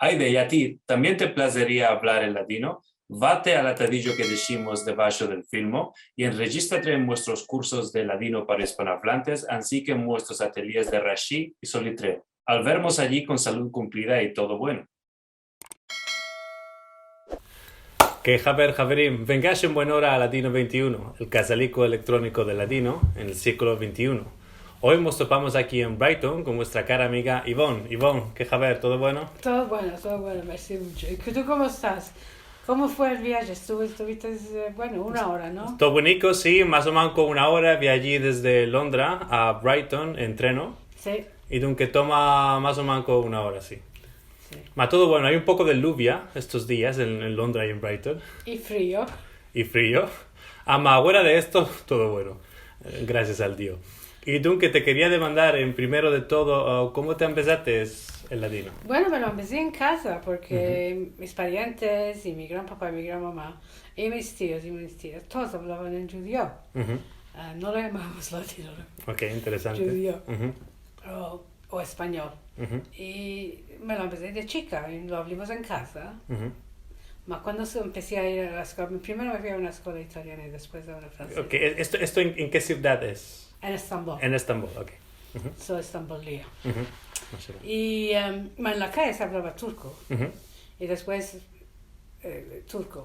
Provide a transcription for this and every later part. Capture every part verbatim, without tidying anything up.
Ayde, i a ti, tambien te plazeria avlar el ladino? Vate al atadijo ke deshimos debasho del filmo i enrejistrate en muestros kursos de ladino para ispanoavlantes, ansi ke en muestros atelyes de Rashi i Solitreo. Al vermos ayi kon salud kumplida i todo bueno. Ke haber, haverim, vengash en buen ora a Ladino vente i uno, el kazaliko elektroniko de ladino en el siglo vente i uno. Oy mos topamos aki en Brighton kon muestra kara amiga Yvonne. Yvonne, ke haber, todo bueno? Todo bueno, todo bueno, mersi muncho. I tu komo estas? Komo fue el viaje? Estuvo, estuviste, eh, bueno, una ora, no? Todo bueniko, si, mas o manko una ora. Viaji desde Londra a Brighton en treno. Si. I dunke toma mas o manko una ora, si. Si. Ma todo bueno, ay un poko de luvia estos dias en, en Londra i en Brighton. I frio. I frio. Ama, fuera de esto, todo bueno. Eh, grasias al Dio. I dunke te keria demandar, en primero de todo, ah, komo te ambezates el ladino? Bueno, me lo ambezi en kaza porke mis parientes i mi gran papa i mi gran mama i mis tios i mis tias, todos avlavan en djudio. Ah, no lo yamavamos ladino, no. Ok, interesante. Djudio. O, o espanyol. I me lo ambezi de chika i lo avlimos en kaza. Ma kuando se, empesi a ir a la eskola, primero me fui a una eskola italiana i despues a una franseza. Ok, e-, esto, esto en, en ke sivdad es? En Estambol. En Estambol, ok. So estambolia. Mashallah. I, em, ma en la kaye se avlava turko. I despues, eh, turko.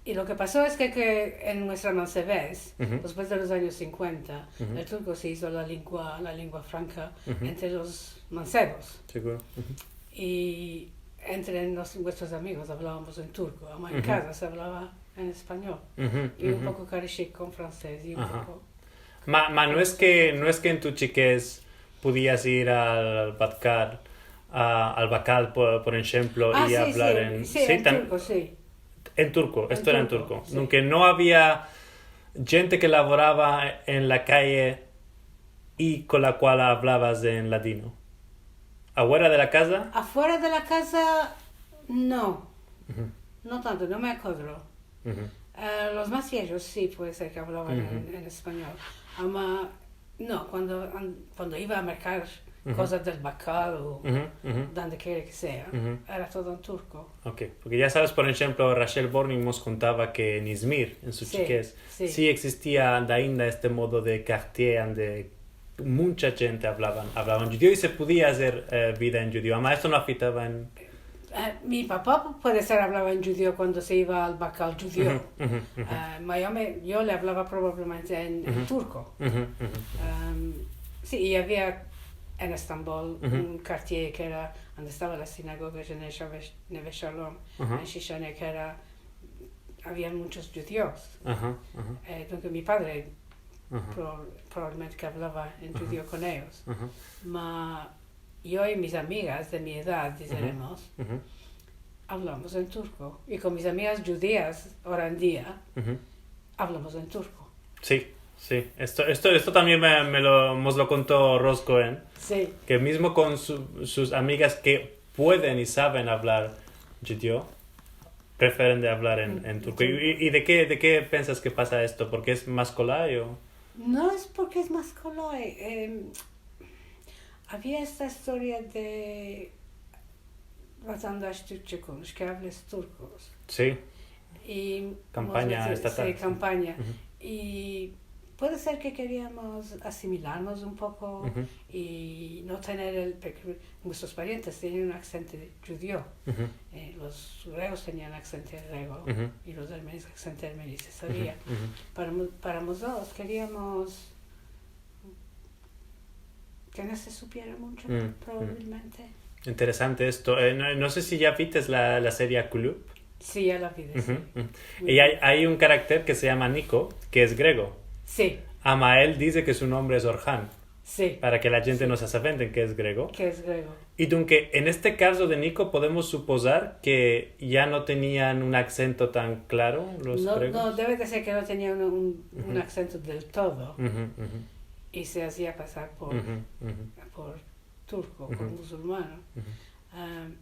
I lo ke paso es ke, ke en muestra mansevez, despues de los anyos sinkuenta, el turko se izo la lengua, la lengua franka entre los mansevos. Siguro. I entre nos, muestros amigos avlavamos en turko, ama en kaza se avlava en espanyol. I un poko karishik kon fransez i un poko Ma, ma no es ke, no es ke en tu chikez podias ir al, al bakkal, a, al bakkal, por, por enshemplo, i avlar en, si, en turko, si. En turko, esto era en turko. Si. Dunke no avia djente ke lavorava en la kaye i kon la kual avlavas en ladino. Afuera de la kaza? Afuera de la kaza, no. No tanto, no me akodro. Eh, los mas viejos si, puede ser ke avlavan en, en espanyol. Ama, no, kuando, an-, kuando iva a merkar kozas del bakkal o donde kera ke sea, era todo en turko. Ok, porke ya saves, por enshemplo, Rachel Borning mos kontava ke en Izmir, en su chikez, si egzistia ainda este modo de kartye ande muncha djente avlavan, avlavan djudio i se podia azer, eh, vida en djudio. Ama esto no afitava en... Eh, mi papa pu-, puede ser avlava en djudio kuando se iva al bakkal djudio. Eh, ma yo me, yo le avlava probablemente en, en turko. Em, si, i avia en Estambol un kartye ke era ande estava la sinagoga de Neve Shalom, en Shishane, ke era, avia munchos djudios. Eh, dunke mi padre pro-, probablemente ke avlava en djudio kon eyos. Ma yo i mis amigas de mi edad, dizeremos, avlamos en turko. I kon mis amigas djudias, ora en dia, avlamos en turko. Si, si. Esto, esto, esto tambien me, me lo, mos lo konto Rose Cohen. Si. Ke mizmo kon su, sus amigas ke pueden i saven avlar djudio, prefiren de avlar en, en turko. I, i, i de ke, de ke pensas ke pasa esto? Porke es mas kolay o? No es porke es mas kolay. Em, avia esta istoria de vatandaş Türkçe konuş, ke ables turko. Si. I kampanya estatal. Si, kampanya. I puede ser ke keriamos asimilarmos un poko i no tener el, porke muestros parientes tenian un aksento djudio. Eh, los gregos tenian aksento grego i los armenios aksento armeni, se savia. Para mo-, para mozotros keriamos ke no se supiera muncho, probablemente. Interesante esto. Eh, no, no se si ya vites la, la serie Kulüp. Si, ya la vi, si. I ay, ay un karakter ke se yama Niko, ke es grego. Si. Ama el dize ke su nombre es Orhan. Si. Para ke la djente no se asaventen ke es grego. Ke es grego. I dunke, en este kazo de Niko podemos supozar ke ya no tenian un aksento tan klaro los gregos. No, no, deve de ser ke no tenian un, un, un aksento del todo. I se azia pasar por, por turko, por muzulmano. Am,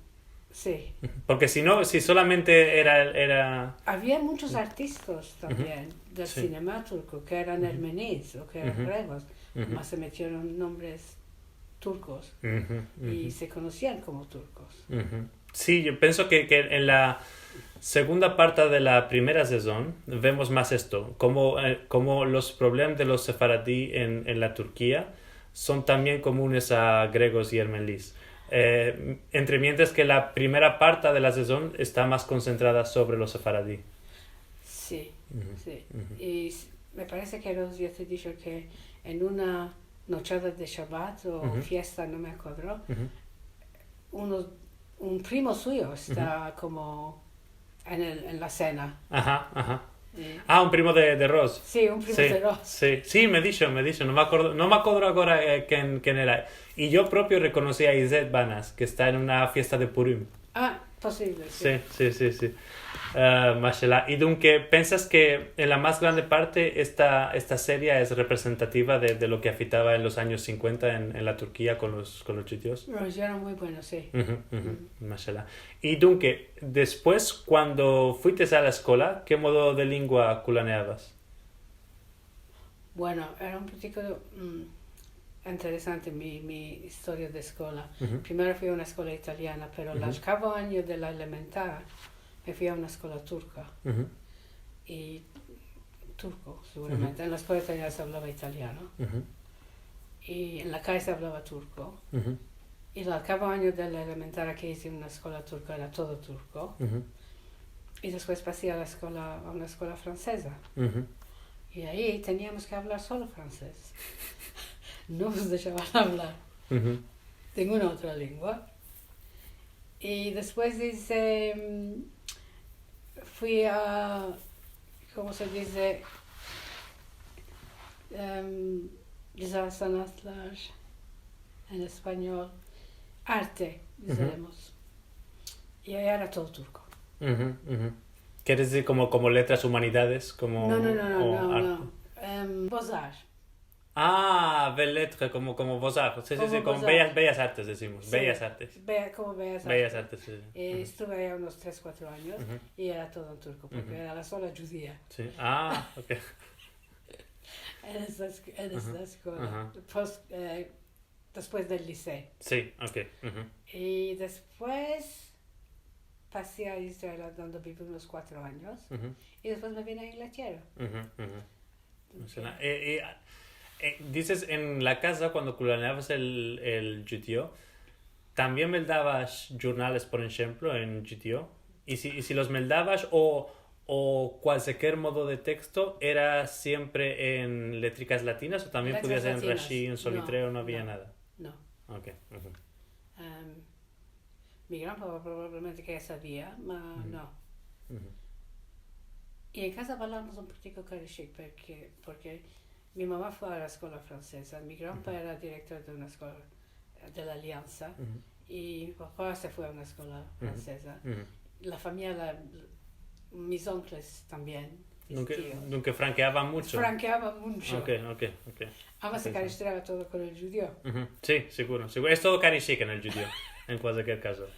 si. Porke si no, si solamente era, era... Avia munchos artistas tambien del sinema turko ke eran armenis o ke eran gregos, ma se metieron nombres turkos i se konosian komo turkos. Si, yo penso ke, ke en la segunda parte de la primera sezon vemos mas esto, komo, eh, komo los problemas de los sefaradi en, en la Turkia son tambien komunes a gregos i ermenis. Eh, entre mientras ke la primera parte de la sezon esta mas konsentrada sovre los sefaradi. Si, si. I s- me parese ke Roz ya te disho ke en una nochada de Shabat o fiesta, no me akodro, unos, un primo suyo esta komo en el, en la sena. Aha, aha. I- Ah, un primo de, de Roz. Si, un primo de Roz. Si, si, me disho, me disho. No me akodro, no me akodro agora, eh, ken, ken era. I yo propio rekonosi a Izet Banas, ke esta en una fiesta de Purim. Ah, posivle, si. Si, si, si, si. Eh, mashallah. I dunke, pensas ke en la mas grande parte esta, esta serie es representativa de, de lo ke afitava en los anyos sinkuenta en, en la Turkia kon los, kon los djudios? Los djudios eran muy buenos, si. Mashallah. I dunke, despues, kuando fuites a la eskola, ke modo de lengua kulaneavas? Bueno, era un putiko, mm, interesante mi, mi istoria de eskola. Primero fui a una eskola italiana, pero el oktavu anyo de la elementar me fui a una eskola turka. I turko, seguramente. En la eskola italiana se avlava italiano. I en la kaye se avlava turko. I el oktavu anyo de la elementar ke ize en una eskola turka era todo turko. I despues pasi a la eskola, a una eskola franseza. I ayi teniamos ke avlar solo fransez. No mos deshavan avlar ninguna otra lengua. I despues dize, mm, fui a, komo se dize? Em, Güzel sanatlar en espanyol. Arte, dizemos. I aya era todo turko. Keres dizir komo, komo letras umanidades? Komo, no, no, no, no, o no, arte. No. Em, Beaux-Arts. Ah, belles lettres, komo, komo Beaux-Arts. Si, si, si, komo Beaux-Arts. Bellas, Bellas Artes dizimos. Si, Bellas Artes. Be- komo Bellas Artes. Bellas Artes, si, si. Eh, estuve aya unos tres, kuatro anyos i era todo en turko, porke era la sola djudia. Si. Ah, ok. En esta es- en esta eskola. Pues, eh, despues del liseo. Si, ok. I despues pasi a Israel, donde bivi unos kuatro anyos. I despues me vini a Inglatierra. O sea, eh, eh, eh, dizes en la kaza, kuando kulaneavas el, el djudio, tambien meldavas jurnales, por enshemplo, en djudio? I si, i si los meldavas o, o kualseker modo de teksto, era siempre en letrikas latinas o tambien pudia ser en Rashi, en Solitreo, no avia nada? Letras latinas, no. No. Ok. Em, mi granpapa probablemente ke savia, ma no. I en kaza avlamos un putiko karishik, porke, porke mi mama fue a la eskola franseza, mi granpapa era direktor de una eskola de la Aliansa, i mi papa se fue a una eskola franseza. La famiya, la, mis onkles tambien, mis tios. Dunke frankeava muncho. Frankeava muncho. Ok, ok, ok. Ama se karishtirava todo kon el djudio. Si, seguro, seguro. Es todo karishik en el djudio, en kualseker kazo.